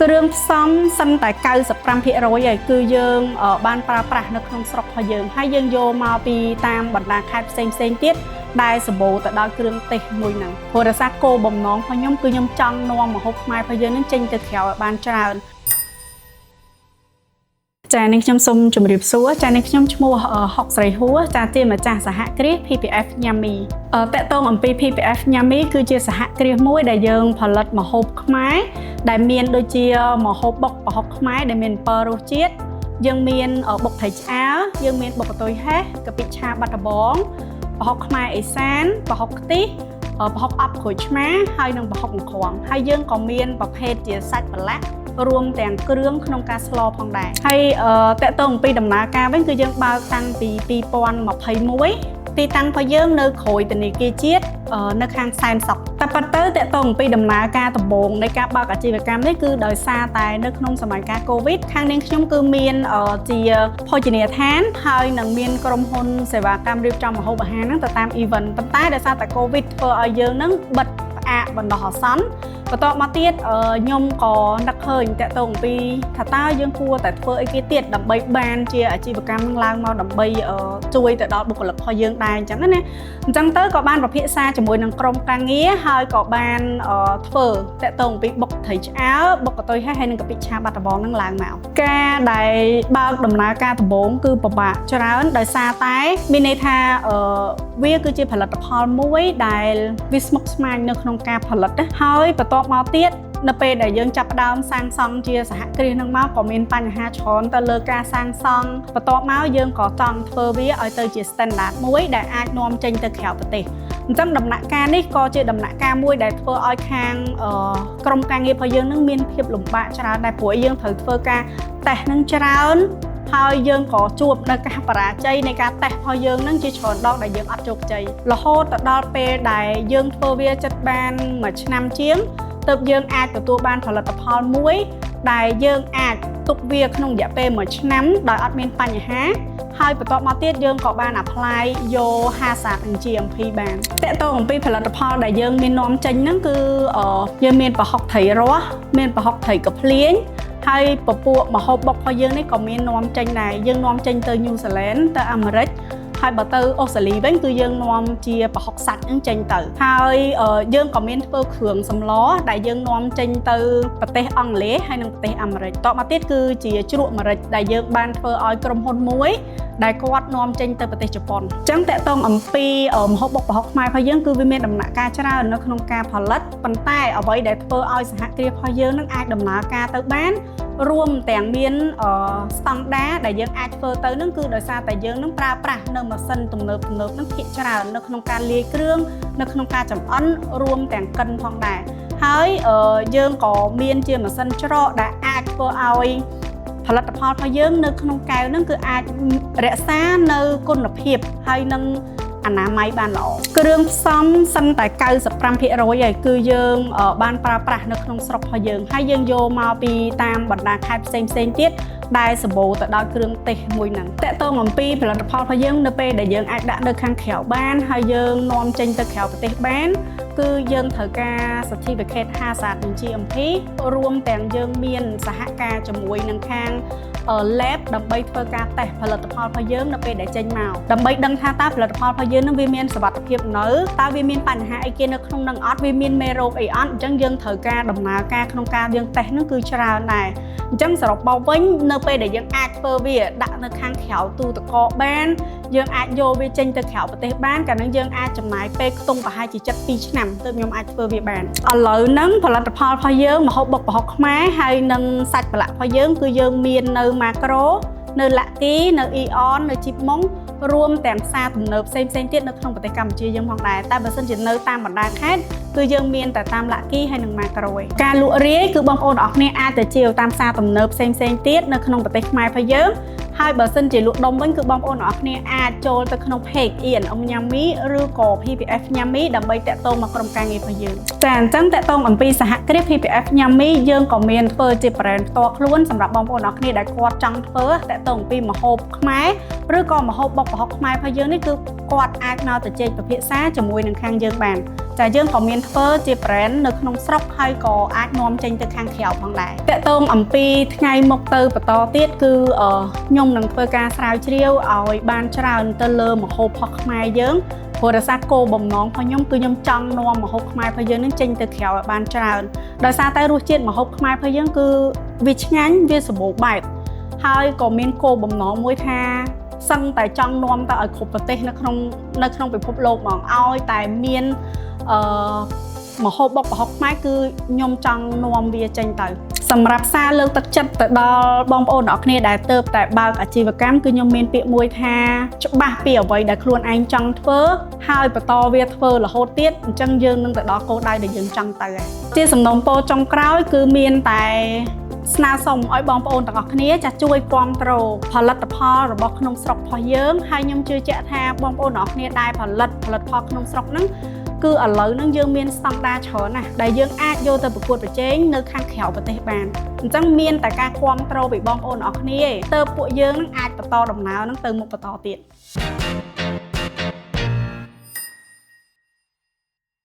គ្រឿងផ្សំសឹងតែ95%ហើយគឺយើងបានប្រើប្រាស់នៅក្នុងស្រុករបស់យើងហើយយើងយកមកពីតាមបណ្ដាខេត្តផ្សេងផ្សេងទៀតដែលសម្បូរទៅដោយគ្រឿងទេសមួយហ្នឹងព្រោះរសារគោលបំណងរបស់ខ្ញុំគឺខ្ញុំចង់នាំម្ហូបខ្មែររបស់យើងហ្នឹងចេញទៅក្រៅឲ្យបានច្រើនចានេះខ្ញុំសូមជម្រាបសួរចានេះខ្ញុំឈ្មោះហុកស្រីហួរចាជាម្ចាស់សហគ្រាស PPF Yummy តាក់ទងអំពី PPF Yummy គឺជាសហគ្រាសមួយដែលយើងផលិតម្ហូបខ្មែរដែលមានដូចជាម្ហូបបុកប្រហុកខ្មែរដែលមាន7រសជាតិយើងមានបុកត្រីឆ្អើរយើងមានបុកកន្ទុយហេះកាពិឆាបាត់ដំបងប្រហុកខ្មែរអេសានប្រហុកខ្ទិះប្រហុកអប់ក្រូចឆ្មាហើយនិងប្រហុកអង្ក្រងហើយយើងក៏មានប្រភេទជាសាច់ប្រឡាក់រួមទាំងគ្រឿងក្នុងការស្លផងដែរហើយតាក់ទងអំពីដំណើរការវិញគឺយើងបើកតាំងពី2021ទីតាំងរបស់យើងនៅក្រួយធនាគារជាតិនៅខាងសែនសុខតែប៉ុន្តែតាក់ទងអំពីដំណើរការដំបូងនៃការបើកអាជីវកម្មនេះគឺដោយសារតែនៅក្នុងសម័យកាល COVID ខាងនាងខ្ញុំគឺមានជាភោជនីយដ្ឋានហើយនឹងមានក្រុមហ៊ុនសេវាកម្មរៀបចំម្ហូបអាហារហ្នឹងទៅតាម event ប៉ុន្តែដោយសារតែ COVID ធ្វើឲ្យយើងហ្នឹងបិទផ្អាកបណ្ដោះអាសន្នបន្ទាប់មកទៀតខ្ញុំក៏នឹកឃើញតាក់ទងអំពីថាតើយើងគួរតែធ្វើអីគេទៀតដើម្បីបានជាអាជីវកម្មនឹងឡើងមកដើម្បីជួយទៅដល់បុគ្គលិករបស់យើងដែរអញ្ចឹងណាអញ្ចឹងទៅក៏បានពិភាក្សាជាមួយនឹងក្រុមការងារហើយក៏បានធ្វើតាក់ទងអំពីបុកត្រីឆ្អើរបុកកន្ទុយហេះហើយនិងកាពិឆាបាត់ដំបងនឹងឡើងមកការដែលបើកដំណើរការដំបូងគឺពិបាកច្រើនដោយសារតែមានន័យថាវាគឺជាផលិតផលមួយដែលវាស្មុគស្មាញនៅក្នុងការផលិតណាហើយបន្ទាប់មកទៀតនៅពេលដែលយើងចាប់ផ្ដើមសាងសង់ជាសហគ្រាសនឹងមកក៏មានបញ្ហាច្រើនទៅលើការសាងសង់បន្ទាប់មកយើងក៏ចង់ធ្វើវាឲ្យទៅជា standard មួយដែលអាចនាំចេញទៅក្រៅប្រទេសអញ្ចឹងដំណាក់កាលនេះក៏ជាដំណាក់កាលមួយដែលធ្វើឲ្យខាងក្រុមការងាររបស់យើងនឹងមានភាពលំបាកច្រើនដែរព្រោះយើងត្រូវធ្វើការតេស្តនឹងច្រើនហើយយើងក៏ជួបនៅការបរាជ័យនៃការតេស្តរបស់យើងនឹងជាច្រើនដងដែលយើងអត់ជោគជ័យរហូតទៅដល់ពេលដែលយើងធ្វើវាចិត្តបានមួយឆ្នាំជាងទើបយើងអាចទទួលបានផលិតផលមួយដែលយើងអាចទុកវាក្នុងរយៈពេល1ឆ្នាំដោយអត់មានបញ្ហាហើយបន្ទាប់មកទៀតយើងក៏បាន apply យក HACCP និង GMP បានតាក់ទងអំពីផលិតផលដែលយើងមាននាំចេញហ្នឹងគឺយើងមានប្រហុកត្រីរស់មានប្រហុកត្រីកាភ្លៀងហើយពពួកម្ហូបបុករបស់យើងនេះក៏មាននាំចេញដែរយើងនាំចេញទៅញូហ្សេឡង់ទៅអាមេរិកហើយបើទៅអូស្ត្រាលីវិញគឺយើងនាំជាប្រហុកសាច់ហ្នឹងចេញទៅហើយយើងក៏មានធ្វើគ្រឿងសម្លដែលយើងនាំចេញទៅប្រទេសអង់គ្លេសហើយនិងប្រទេសអាមេរិកតមកទៀតគឺជាជ្រក់ម្រេចដែលយើងបានធ្វើឲ្យក្រុមហ៊ុនមួយដែលគាត់នាំចេញទៅប្រទេសជប៉ុនអញ្ចឹងតាក់ទងអំពីម្ហូបបុកប្រហុកខ្មែររបស់យើងគឺវាមានដំណាក់កាលច្រើននៅក្នុងការផលិតប៉ុន្តែអ្វីដែលធ្វើឲ្យសហគ្រាសរបស់យើងនឹងអាចដំណើរការទៅបានរួមទាំងមានស្តង់ដារដែលយើងអាចធ្វើទៅនឹងគឺដោយសារតែយើងនឹងប្រើប្រាស់នៅម៉ាស៊ីនទំនើបទំនើបនឹងភាគច្រើននៅក្នុងការលាយគ្រឿងនៅក្នុងការចម្អិនរួមទាំងកិនផងដែរហើយយើងក៏មានជាម៉ាស៊ីនច្រកដែលអាចធ្វើឲ្យផលិតផលរបស់យើងនៅក្នុងកែវហ្នឹងគឺអាចរក្សានៅគុណភាពហើយនឹងអនាម័យបានល្អគ្រឿងផ្សំសឹងតែ95%ហើយគឺយើងបានប្រើប្រាស់នៅក្នុងស្រុករបស់យើងហើយយើងយកមកពីតាមបណ្ដាខេត្តផ្សេងផ្សេងទៀតដែលសម្បូរទៅដោយគ្រឿងទេសមួយហ្នឹងតាក់ទងអំពីផលិតផលរបស់យើងនៅពេលដែលយើងអាចដាក់នៅខាងក្រៅបានហើយយើងនាំចេញទៅក្រៅប្រទេសបានគឺយើងត្រូវការ certificate HACCP និង GMP រួមទាំងយើងមានសហការជាមួយនឹងខាង lab ដើម្បីធ្វើការតេស្តផលិតផលរបស់យើងនៅពេលដែលចេញមកដើម្បីដឹងថាតើផលិតផលរបស់យើងនឹងវាមានសុវត្ថិភាពនៅតើវាមានបញ្ហាអីគេនៅក្នុងនឹងអត់វាមានមេរោគអីអត់អញ្ចឹងយើងត្រូវការដំណើរការក្នុងការយើងតេស្តនឹងគឺច្រើនដែរអញ្ចឹងសរុបមកវិញនៅពេលដែលយើងអាចធ្វើវាដាក់នៅខាងក្រៅទូទឹកកកបានយើងអាចយកវាចេញទៅក្រៅប្រទេសបានកាលនោះយើងអាចចំណាយពេលខ្ទង់ប្រហែលជា72ឆ្នាំទើបខ្ញុំអាចធ្វើវាបានឥឡូវហ្នឹងផលិតផលរបស់យើងម្ហូបបុកប្រហុកខ្មែរហើយនិងសាច់ប្រឡាក់របស់យើងគឺយើងមាននៅម៉ាក្រូនៅឡាក់គីនៅអ៊ីអននៅជីបម៉ុងរួមទាំងផ្សារទំនើបផ្សេងផ្សេងទៀតនៅក្នុងប្រទេសកម្ពុជាយើងផងដែរតែបើសិនជានៅតាមបណ្ដាខេត្តគឺយើងមានតែតាមឡាក់គីហើយនិងម៉ាក្រូឯងការលក់រាយគឺបងប្អូនអរគ្នាអាចទៅជាវតាមផ្សារទំនើបផ្សេងផ្សេងទៀតនៅក្នុងប្រទេសខ្មែររបស់យើងហើយបើសិនជាលក់ដុំវិញគឺបងប្អូនអរគ្នាអាចចូលទៅក្នុង page E&M Yummy ឬក៏ PPF Yummy ដើម្បីតាក់ទងមកក្រុមការងាររបស់យើងចាអញ្ចឹងតាក់ទងអំពីសហគ្រាស PPF Yummy យើងក៏មានធ្វើជា brand ផ្ទាល់ខ្លួនសម្រាប់បងប្អូនអរគ្នាដែលគាត់ចង់ធ្វើតាក់ កទងអំពីម្ហូបខ្មែរឬក៏ម្ហូបបុកប្រហុកខ្មែររបស់យើងនេះគឺគាត់អាចមកទៅជែកពិភាក្សាជាមួយនឹងខាងយើងបានចាយើងក៏មានធ្វើជា brand នៅក្នុងស្រុកហើយក៏អាចនាំចេញទៅខាងក្រៅផងដែរតកតងអំពីថ្ងៃមុខទៅបន្តទៀតគឺខ្ញុំនឹងធ្វើការស្រាវជ្រាវឲ្យបានច្រើនទៅលើម្ហូបរបស់ខ្មែរយើងព្រោះរសារគោលបំណងរបស់ខ្ញុំគឺខ្ញុំចង់នាំម្ហូបខ្មែររបស់យើងនឹងចេញទៅក្រៅឲ្យបានច្រើនដោយសារតែរសជាតិម្ហូបខ្មែររបស់យើងគឺវាឆ្ងាញ់វាសម្បូរបែបហើយក៏មានគោលបំណងមួយថាសឹងតែចង់នាំទៅឲ្យគ្រប់ប្រទេសនៅក្នុងពិភពលោកហ្មងឲ្យតែមានអឺម្ហូបបុកប្រហុកខ្មែរគឺខ្ញុំចង់នាំវាចេញទៅសម្រាប់សារលើកទឹកចិត្តទៅដល់បងប្អូនទាំងអស់គ្នាដែលទៅតែបើកអាជីវកម្មគឺខ្ញុំមានពាក្យមួយថាច្បាស់ពីអ្វីដែលខ្លួនឯងចង់ធ្វើហើយបន្តវាធ្វើរហូតទៀតអញ្ចឹងយើងនឹងទៅដល់គោលដៅដែលយើងចង់ទៅហើយជាសំណូមពរចុងក្រោយគឺមានតែស្នើសុំឲ្យបងប្អូនទាំងអស់គ្នាចាជួយគាំទ្រផលិតផលរបស់ក្នុងស្រុករបស់យើងហើយខ្ញុំជឿជាក់ថាបងប្អូនទាំងអស់គ្នាដែលផលិតផលិតផលក្នុងស្រុកហ្នឹងគឺឥឡូវហ្នឹងយើងមានស្តង់ដារច្រើនណាស់ដែលយើងអាចយកទៅប្រកួតប្រជែងនៅខាងក្រៅប្រទេសបានអញ្ចឹងមានតែការគាំទ្រពីបងប្អូនទាំងអស់គ្នាទេទើបពួកយើងនឹងអាចបន្តដំណើរហ្នឹងទៅមុខបន្តទៀត។